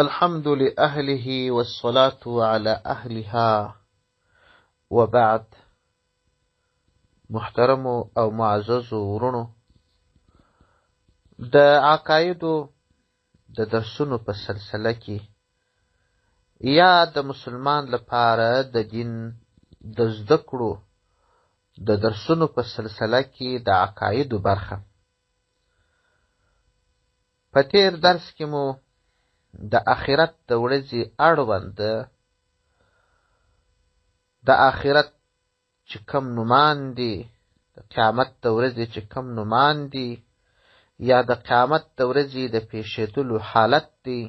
الحمد لأهله والصلاة على أهلها وبعد. محترمو او معززو ورونو، د عقایدو د درسونو په سلسله کې یا د مسلمان لپاره د دین د زده کړو د درسونو په سلسله کې د عقایدو برخه، په تیر درس کې مو د آخرت د ورځې اړوند د آخرت چې کم نومان دي، د قیامت د ورځې چې کم نومان دي، یا د قیامت د ورځې د پیښېدلو حالت دی،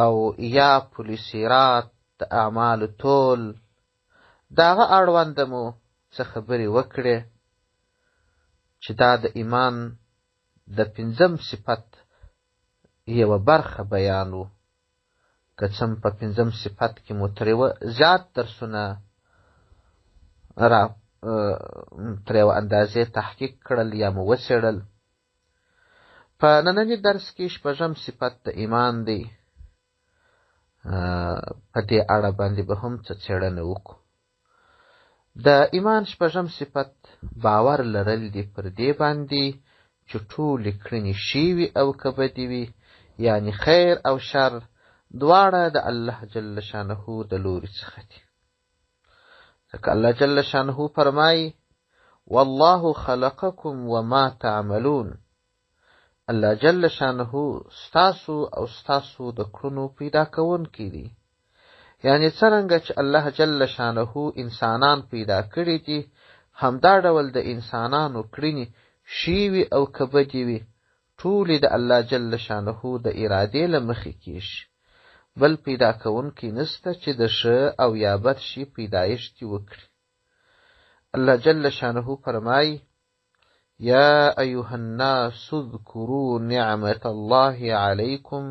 او یا پل صراط د اعمالو تول، د هغه اړوند مو څه خبرې وکړې چې دا د ایمان د پنځم صفت یوه برخه بیان وو. که څه هم په پنځم صفت کې مو تر یوه زیات درسونه را تر یوه اندازې تحقیق کړل یا مو وڅېړل. په ننني درس کې شپږم صفت د ایمان دی، په دې اړه باندې به هم څه څېړنه وکړو. د ایمان شپږم صفت باور لرل دي پر دې باندې چې ټولې کړنې ښې وي او که بدې وي، یعنې خیر او شر دواړه د الله جل شانه د لوري څخه دي. ځکه الله جل شانه فرمایي: والله خلقکم وما تعملون. الله جل شانه ستاسو او ستاسو د کړنو پیدا کوونکی دی. یعنې څرنګه چې الله جل شانه انسانان پیدا کړي دي، همدا ډول د انسانانو کړنې ښې وي او که بدې وي، ټولې د الله جل شانه د ارادې له مخې کېږي. بل پیدا کوونکی نشته چې د ښه او یا بد شي پیدایښت دې وکړي. الله جل شانه فرمایي: یا ایها الناس اذکروا نعمت الله علیکم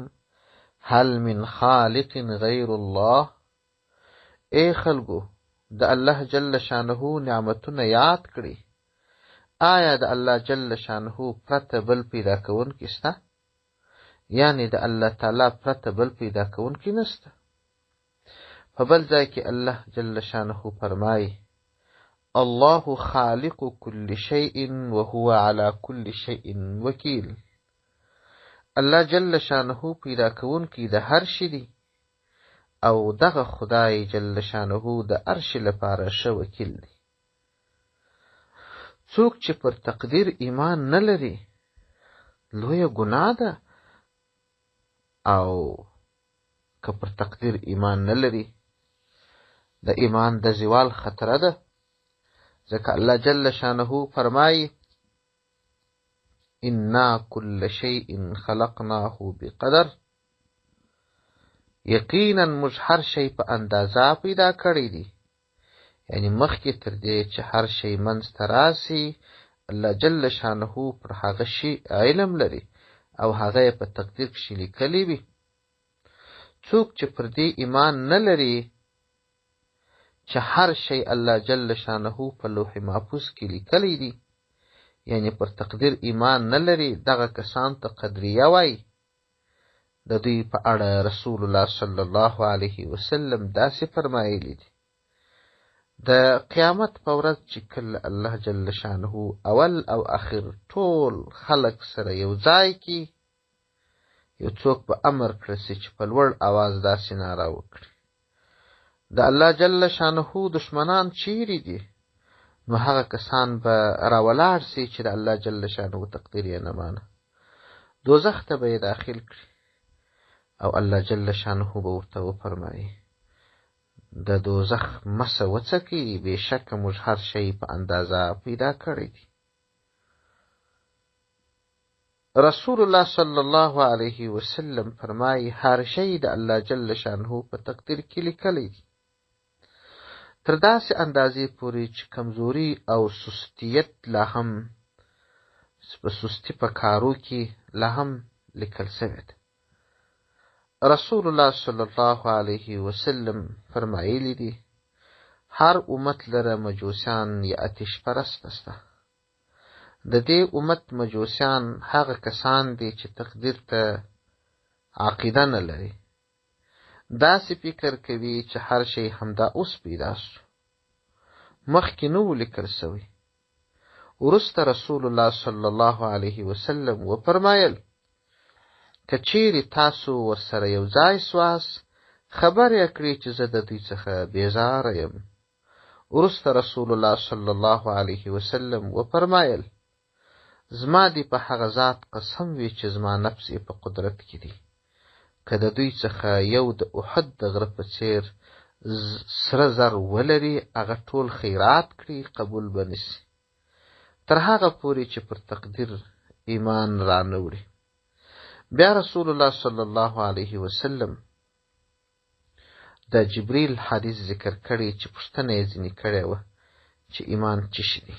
هل من خالق غیر الله. ای خلکو، د الله جل شانه نعمتونه یاد کړئ. آیا د الله جل شانه پرته بل پیدا کوونکی شته؟ یعنې د الله تعالی پرته بل پیدا کوونکی نشته. په بل ځای کې الله جل شانه فرمایي: الله خالق كل شيء وهو على كل شيء وکیل. الله جل شانه پیدا کوونکی د هر شي دی، او دغه خدای جل شانه د هر شي لپاره ښه وکیل دی. څوک چې پر تقدیر ایمان نه لري، لویه ګناه ده، او که پر تقدیر ایمان نه لري، د ایمان د زوال خطره ده. ځکه الله جل شانه فرمایي: انا كل شيء خلقناه بقدر. یقینا موږ هر شی په اندازه پیدا کړی دی. یعنې مخکې تر دې چې هر شی منځ ته راسي، الله جل شانه پر هغه شي علم لري او هغه یې په تقدیر کښې لیکلی وي. څوک چې پر دې ایمان نه لري چې هر شی الله جل شانه په لوح محفوظ کې لیکلی دی، یعنې پر تقدیر ایمان نه لري، دغه کسان ته قدریه وایي. د دوی په اړه رسول الله صلی الله علیه وسلم داسې فرمایلی دي: د قیامت په ورځ چې کله الله جل شانه اول او اخر ټول خلک سره یو ځای کی، یو څوک به امر کړی سي چې په لوړ اواز داسې ناره وکړي: د الله جل شانه دښمنان چیرې دي؟ نو هغه کسان به راولاړ سي چې د الله جل شانه تقدیر یې نه مانه، دوزخ ته به یې داخل کړي، او الله جل شانه به ورته وفرمایي: د دوزخ مسه وڅکئ، بېشکه موږ هر شی په اندازه پیدا کړی دی. رسول الله صلی الله علیه وسلم فرمایي: هر شی د الله جل شانه په تقدیر کې لیکلی دی، تر داسې اندازې پورې چې کمزوري او سستیت لا هم په سستي په کارو کې لا هم لیکل شوی ده. رسول الله صلی الله علیه وسلم فرمایلی دي: هر امت لره مجوسیان یا آتش پرسته سته. د دې امت مجوسیان هغه کسان دي چې تقدیر ته عقیده نه لري، داسې فکر کوي چې هر شی همدا اوس پیدا سو، مخکې نه وو لیکل سوی. وروسته رسول الله صلی الله علیه وسلم وفرمایل، که چیرې تاسو ورسره یو ځای سواست، خبر یې کړئ چې زه د دوی څخه بیزاره یم. وروسته رسول الله صلی الله علیه وسلم وفرمایل، زما دې په هغه ذات قسم وي چې زما نفس یې په قدرت کې دی، که د دوی څخه یو د احد د غره په څیر سره زر ولري، هغه ټول خیرات کړي، قبول به نه سي تر هغه پورې چې پر تقدیر ایمان رانه وړي. بیا رسول الله صلی الله علیه وسلم د جبریل حدیث ذکر کړی چې پوښتنه یې ځینې کړې وه چې ایمان څه شي دی.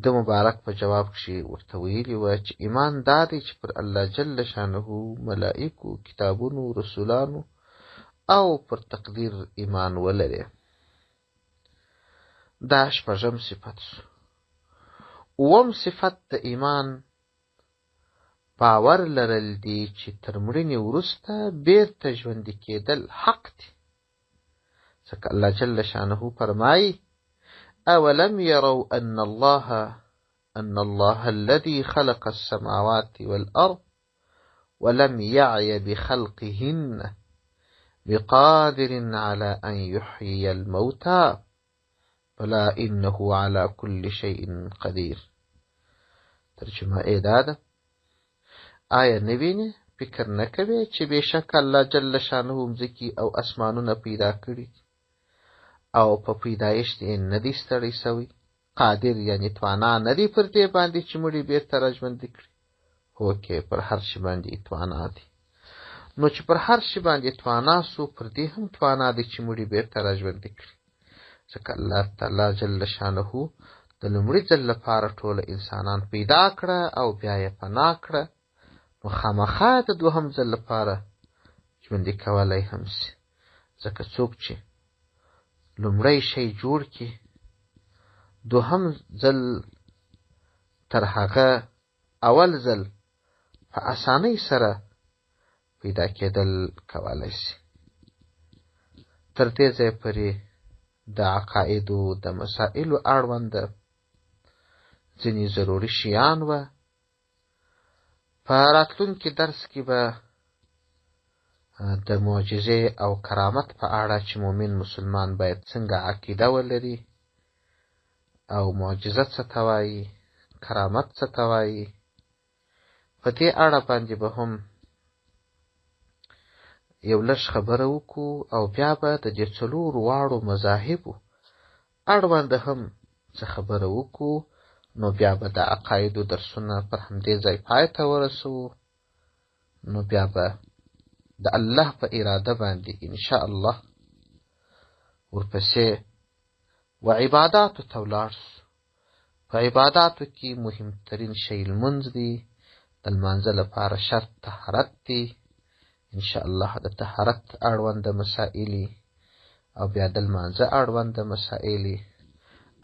د مبارک په جواب کښې ورته ویلي وه چې ایمان دا دی چې پر الله جل شانه، ملائکو، کتابونو، رسولانو او پر تقدیر ایمان ولري. دا شپږم صفت سو. اووم صفت د ایمان باور لرل دي چې تر مړینې وروسته بیرته ژوندي کېدل حق دي، ځکه الله جل شانه فرمایي: اولم يروا ان الله الذي خلق السماوات والارض ولم يعي بخلقهن بقادر على ان يحيي الموتى بلى انه على كل شيء قدير. ترجمه یې دا ده: آیا نه وینې، فکر نه کوې چې بېشکه الله جل شانه مځکې او اسمانونه پیدا کړي دي او په پیدایښت یې نه دی ستړی سوی، قادر یعنی توانا نه دی پر دې باندې چې مړي بیرته راژوندي کړي؟ هوکې، پر هر شي باندې توانا دی. نو چې پر هر شي باندې توانا سو، پر دې هم توانا دی چې مړي بیرته راژوندي کړي، ځکه الله تعالی جل شانه د لومړي ځل لپاره ټوله انسانان پیدا کړه او بیا یې پناه کړه، نو خامخا د دوهم ځل لپاره ژوندي کولی هم سي، ځکه څوک چې لومړی شی جوړ کړي، دوهم ځل تر هغه اول ځل په اسانۍ سره پیدا کېدل کولی سي. تر دې ځایه پورې د عقایدو د مسائلو اړوند ځینې ضروري شیان وه. په راتلونکي درس کې به د معجزې او کرامت په اړه چې مؤمن مسلمان باید څنګه عقیده ولري او معجزه څه ته وایي، کرامت څه ته وایي، په دې اړه باندې به هم یو لږ خبره وکړو او بیا به د دې څلورو واړو مذاهبو اړوند هم څه خبره وکړو. نو بیا به د عقایدو درسونه پر همدې ځای پای ته ورسوو. نو بیا به د الله په اراده باندې ان شاء الله ورپسې و عباداتو ته ولاړ سو. په عباداتو کې مهمترین شی لمونځ دی. د لمانځه لپاره شرط طهارت دی. ان شاء الله د طهارت اړوند مسائل او بیا د لمانځه اړوند مسائل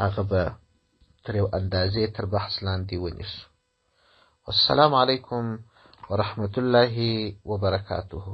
هغه به تر یو اندازې تر بحث لاندې ونیسو. والسلام علیکم ورحمة الله وبرکاته.